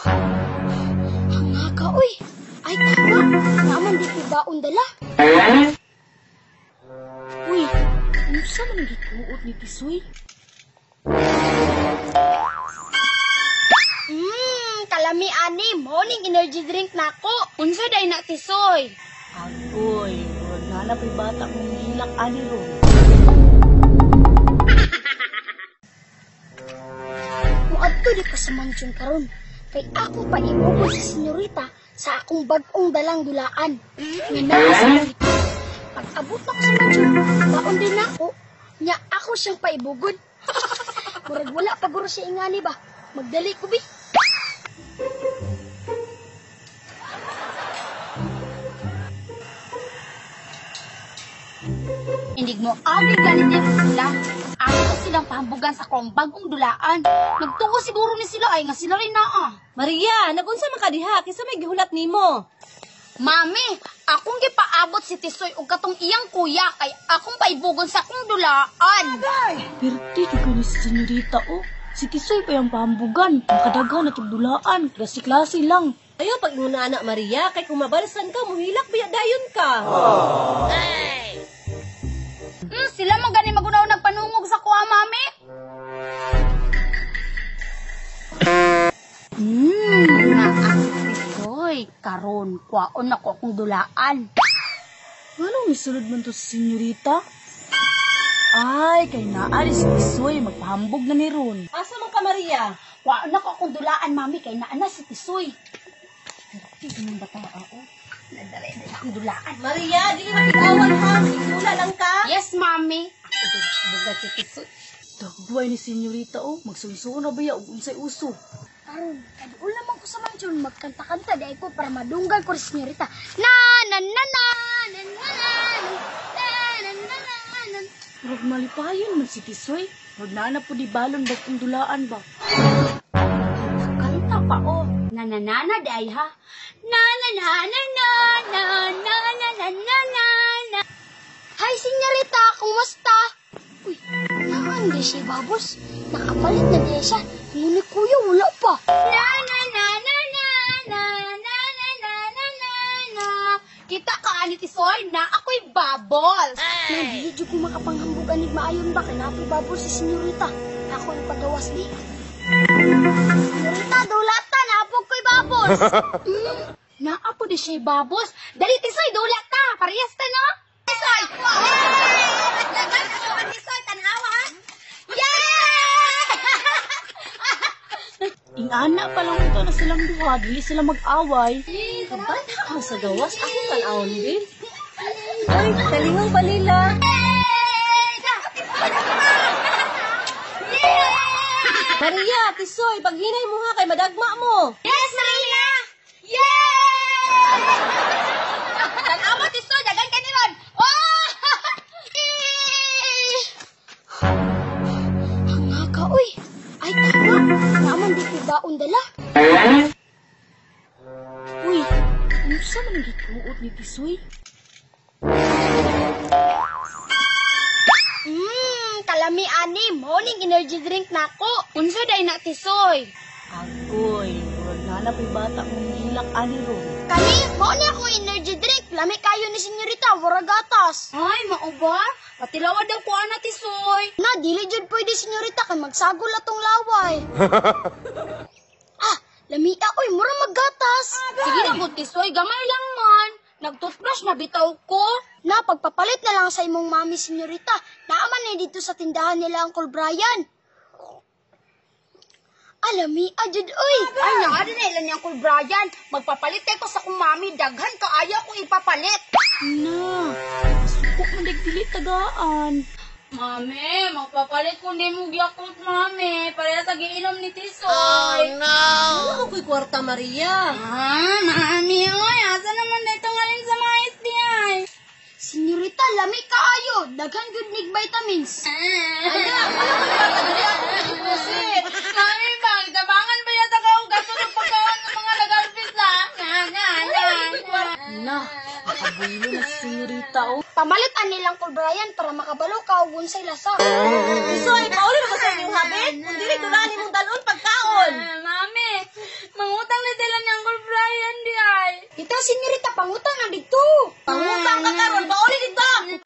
Hanga ka, uy. Ay, tama. Naman di ko baon dala. Uy, unsa man gikuot ni Tisoy? Kalami ani, morning energy drink nako. Unsa day na, Tisoy? Agoy, murag naa pa'y bata mong hilak ani ron. Muadto di ko sa mansyon karon. Kay ako pa ibugo si senyorita sa akong bag-ong dalang dulaan. Nga naa sa balikat. Pag abot ako sa mansyon, baon din ako. Nya ako siyang paibugod. Murag wala pa guro siya ingani ba? Magdali ko bi. Indig mo, agi ganit niya sila. Ako silang pahambugan sa akong bagong dulaan. Nagtuo siguro ni sila ay nga sila rin naa. Maria, nagunsa man ka diha kinsa may gihulat nimo? Mami, akong gipaabot si Tisoy og katong iyang kuya kay akong paibugon sa akong dulaan. Perti jud kay ni si senyorita oh. Si Tisoy pa yung pahambugan. Makadaghan na dulaan. Klase-klase lang. Ayaw pag inguna anak Maria kay kung mabalsan ka muhilak biya dayon ka. Sila man gani magunaw nagpanungog sa kuha, mami. Naa si Tisoy. Karon, kuwaon ako akong dulaan. Nganong misulod man to si senyorita? Ay, kay naa ni si Tisoy. Magpahambog na ni ron. Asa man ka Maria? Kuwaon ako akong dulaan, mami, kay naa na si Tisoy. Perti ng bata oh. Nadali na akong dulaan. Maria, dili makig-away ha, makigdula lang ka. Yes, mami. Ako din, bugat si Tisoy. Dagway ni senyorita oh. Magsunsun na ba ya og unsay uso? Karon, kaduol naman ko sa mansyon, magkanta-kanta di ko para madunggan ko si senyorita. Na na na na na na na na na na na na. Murag malipayon man si Tisoy. Murag naa na po di balon bagong dulaan ba? Kanta pa, oh. Na na na na, di ay ha. Na na na na na na na na na na na na. Hi, senyorita, kumusta? Uy, naan di siya babos? Nakapalit na di siya. Ngunit kuya, wala pa. Na na na na na na na na na na na na. Kita ka ani Tisoy na ako'y bubbles. Na, dili jud ko makapanghambog anig maayon ba kay napoy babos si senyorita. Ako ang pagawas di. Senyorita, dulata, napog ko'y babos. Naa po di siya bubbles. Dali Tisoy, dula ta. Parehas ta no? Tisoy! Hey! Tisoy, tanawa ha? Yeah! Ingana pa lang ito na silang duha, dili sila mag-away. Kabata mo sa gawas ako tan-awon bi. Ay, talingong balila. Maria, Tisoy, paghinay mo ha kay madagma mo. Yes, Maria! Yay! Tanawa, Tisoy, dagan ka ni Ron. Oh! Hanga ka, uy. Ay, tama. Naman di ko baon dala. Uy, unsa man gikuot ni Tisoy? Kalami ani, morning energy drink nako. Unsa day na, Tisoy? Agoy, murag naa na pa'y bata mong hilak ani ron. Kani, mao ni ako energy drink. Lami kayo ni senyorita, wara gatas. Ay, mao ba? Patilawa daw ko ana, Tisoy. Na, dili jud pwede senyorita kay magsagol atong laway. Ah, lamia oy, mura maggatas. Sige na ko, Tisoy, gamay lang man. Nag-toothbrush na bitaw ko. Na, pagpapalit na lang sa imong mami, senyorita. Naaman na dito sa tindahan nila Uncle Brian. Alami, jud oy. Ay, naa din na ilan ni Uncle Brian. Magpapalit ko sa kong mami. Daghan kaayo ko ipapalit. Na, sukok man dig dili tagaan. Mami, magpapalit ko hindi mo Yakult, mami. Pareha sa giinom ni Tisoy. Wala ko ko'y kwarta Maria. Ah, mami, oy, asa naman dito ngayon sa mais di ay? Senyorita, lami kaayo. Daghan gud nig vitamins. Mami, bang, tabangan ba yata ka gasto ng pagkaon ng mga nagalpis na? Na, na, na, na. Na, nakabulo na si senyorita oh. Pamalitan nilang Uncle Brian para makabalo ka og unsay lasa. Tisoy, pauli na ba sa inyong habit? Kung dili dulaan imong dalon pagkaon. Ah, mami, mangutang Dito, senyorita, pangutang na dito.